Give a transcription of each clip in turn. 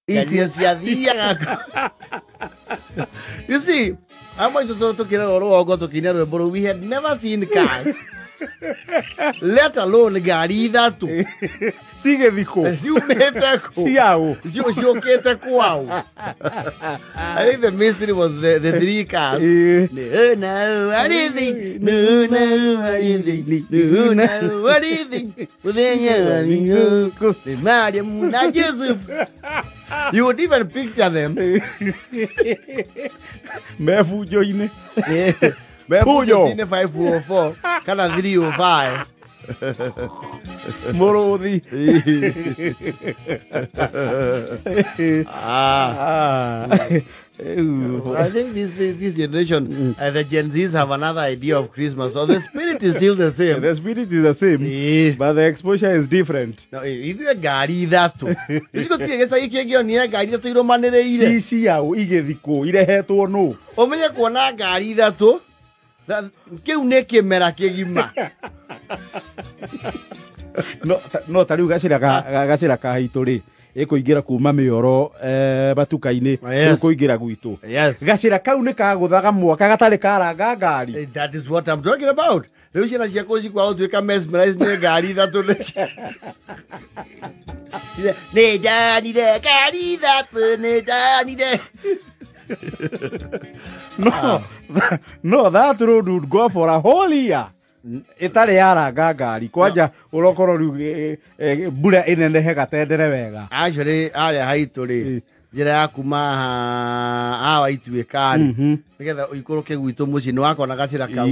Icio ciathiaga. You see, amwe itũ tũkĩrerwo rũgongo tũkĩina rwĩmbo rũu, we had never seen cars, let alone ngari ithatũ. Cigĩthikũ. Ciumĩte kũ? Ciaũ? Ciũkĩte kwao. I think the mystery was the three cars. No, no, anything. No, no, anything. No, no, anything. Mũthenya wa thigũkũ, nĩ Mariamu na Joseph. You would even picture them. Mebunjo-inĩ. Mebunjo-inĩ 504 kana 305. Mũrũthi. Ah. I think this generation, the Gen Zs have another idea of Christmas. So the spirit is still the same. The spirit is the same, but the exposure is different. No, ithuĩ ngari ithatũ. Ici gũtirĩ gĩcagi kĩngĩonire ngari ithatũ irũmanĩrĩire. Ci ciaũ igĩthikũ irehetwo nũ? Ũmenye kuona ngari ithatũ, kĩu nĩ kĩmera kĩgima. No ta rĩu gacĩra ka haitũ rĩ, ĩkũingĩra kuma mĩoro matuka-inĩ, ĩkũingĩra gwitũ. Gacĩra kau nĩ kagũthaga mwaka gatarĩ karanga ngari. That is what I'm talking about. Rĩu ciana ciakwa cikwaga gũtuĩka mesmerized nĩ ngari ithatũ nĩ. Nĩ ndanire ngari ithatũ, nĩ ndanire. No, no, that road would go for a whole year. Ĩtarĩ yaranga ngari kwanja ũrokorwo rĩu mbura ĩnenehe gatendere wega. Actually arĩa haitũ rĩ, njĩra ya kuma hawa ituĩka rĩ, nĩgetha ũikũrũke gwitũ mũciĩ nĩ wakona gacĩra kau.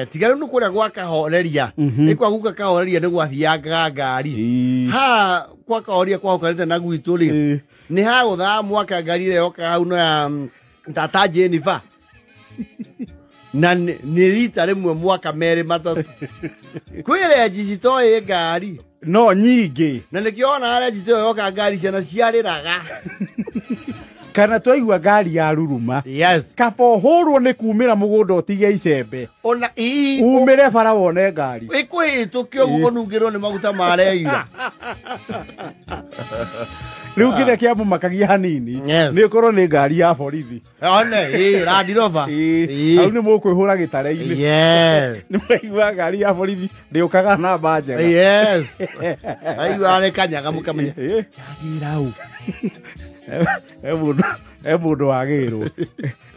Tiga rĩu nĩ kũrĩa gwa Kahoreria, nĩ kwa guka Kahoreria nĩ gwathiangaga ngari. Ha kwa Kahoreria kwahukanĩte na gwitũ rĩ, nĩ hagũthaga mwaka ngari ĩrĩa yokaga hau no ya tata Jennifer. Na nĩ rita rĩmwe mwaka merĩ matatũ. Kwĩ renji citoĩ ngari. No nyingĩ. Na nĩkĩo wonaga renji ĩyo yoka ngari ciana ciarĩraga. Kana twaigua ngari ya ruruma. Yes. Kaba ũhũrwo nĩ kumĩra mũgũnda ũtige icembe. Ona ii. Umĩre bara wone ngari. Ĩkũhĩtũkio ũguo ũnungĩrwo nĩ maguta ma regira. Rĩu kĩrĩa kĩamũmakagia hanini nĩ ũkorwo nĩ ngari ya borithi. One, ĩ, Land Rover. Hau nĩ mũkwĩhũra gĩtare-inĩ. Yes. Nĩ mũraigua ngari ya borithi ndĩũkaga namba njega. Yes. Aigua nĩ kanyaga mũkamenya. Yagĩra ũ. E mũndũ wagĩrwo.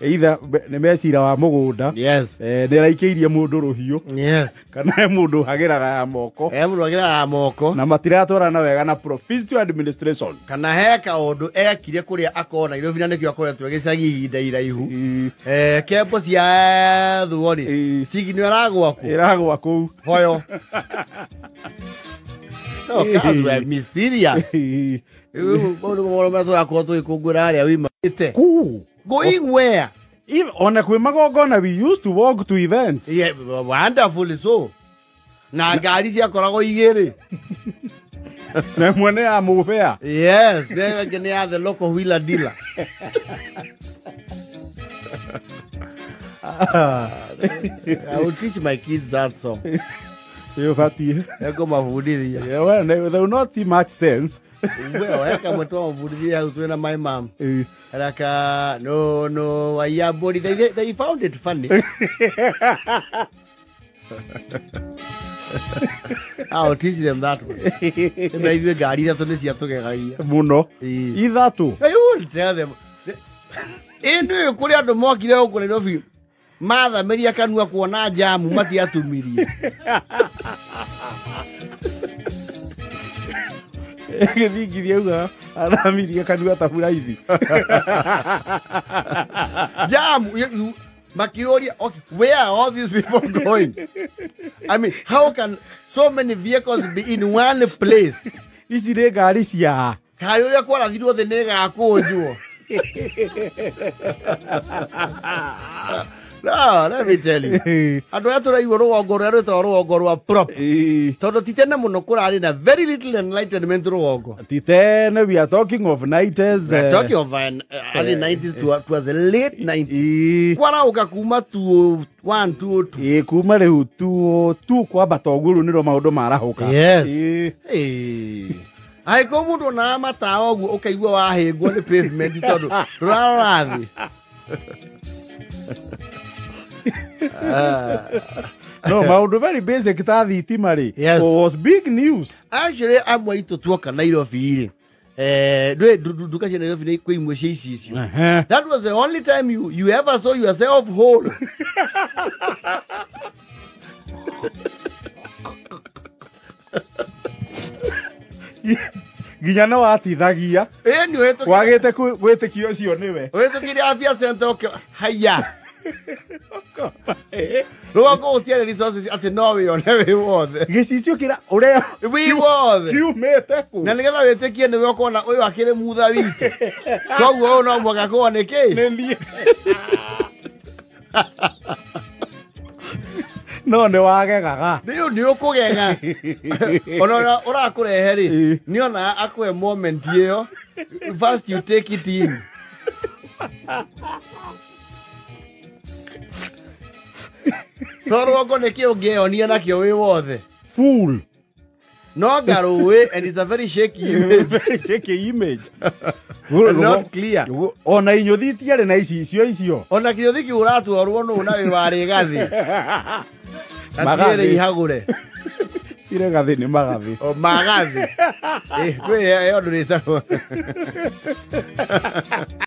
Either nĩ mecira wa mũgũnda. Yes. Nĩ araikĩirie mũndũ rũhiũ. Yes. Kana he mũndũ hagĩraga ya moko. He mũndũ hagĩraga ya moko. Na matiratwarana wega na provincial administration. Kana he kaũndũ ekire kũrĩa akona Nairobi na nĩkĩo akoretwo gĩcagi ihinda iraihu. Kembo cia thuo rĩ, cigi nĩ aragwa kũ? Ĩragwa kũu. Hoyo. No, cars were mysterious. Maũndũ mothe marĩa tũrakorwo tũgĩkũngũĩra harĩa wĩimagĩte. Kũu. Going where? Even ona kwĩ magongona we used to walk to events. Yeah, wonderfully so. Na ngari ciakoragwo igĩrĩ. Na ĩmwe nĩ ya mũbea. Yes, na ĩngĩ nĩ ya the local wheeler dealer. I will teach my kids that song. Ĩbatiĩ. Ekũmabundithia. Yeah, well, they will not see much sense. Well, eka mwetwa mabundithia hau twĩna my mom. Araka, no, no, waiambũri. They found it funny. I'll teach them that one. Nĩ ithuĩ ngari ithatũ nĩ ciatũgegagia. Mũno. Ithatũ. I will tell them. Ĩndĩ kũrĩ andũ mokire gũkũ Nairobi mathamĩria kanua kuona jamu matiatumirie. Gĩthingithia auga athamirie kanua ta buraithi. Jamu, makiũria, okay, where are all these people going? I mean, how can so many vehicles be in one place? Ici nĩ ngari cia. Ngari ũrĩa kwarathirwo thĩ nĩ ĩgakũnjwo. No, let me tell you. Andũ arĩa tũraigua rũgongo rũrĩa rwĩtagwo rũgongo rwa prop. Tondũ ti tene mũno kũrarĩ na very little enlightenment rũgongo. Ti tene, we are talking of 90s. We are talking of an early 90s to the late 90s. Kwarauka kuma 201, 202. Kuma rĩu 202 kwambata ũguo rĩu nĩrĩo maũndũ marahũka. Yes. Angĩkorwo mũndũ onaga matawa ũguo ũkaigua wahĩngwo nĩ pavement tondũ ndũrarora thĩ. No maũndũ very basic ta thitima rĩ Yes. was big news. Actually amwe aitũ tuoka Nairobi rĩ, ndũĩ nduka cia Nairobi nĩ kwĩ imwe cia icicio. That was the only time you ever saw yourself whole. Nginya no watithagia. Ĩĩ nĩ ũhĩtũkire. Wagĩte gwĩtĩkia ũcio nĩwe. Ũhĩtũkire afya center ũkĩ haya. Rũgongo gũtiarĩ resources atĩ no wĩone wĩ wothe. Gĩcicio kĩrĩa ũrĩa Wĩ wothe. kiumĩte kũ? Na nĩgetha wĩtĩkie nĩwe ũkona ũyũ akĩrĩ mutha witũ. Koguo ũyũ no mũhaka akorwo nĩ kĩ? Nĩ niĩ. No nĩ wagegaga. Nĩ ũkũgega. Ona ũrĩa ũrakũrehe rĩ, nĩ onaga akũhe moment ĩyo. First you take it in. No rũgongo nĩ kĩ ũngĩonia nakĩo wĩ wothe? Full. No ngarũĩ, and it's a very shaky image. Very shaky image. And not clear. Ona inyũthi itiarĩ na icicio icio. Ona kĩnyũthi kĩu ũratwarwo nũ na wĩ warĩ gathĩ. Gatiĩrĩ ihagũre. Ire gathĩ nĩ magathĩ. O magathĩ. Kwĩ ĩyo ndũrĩtagwo.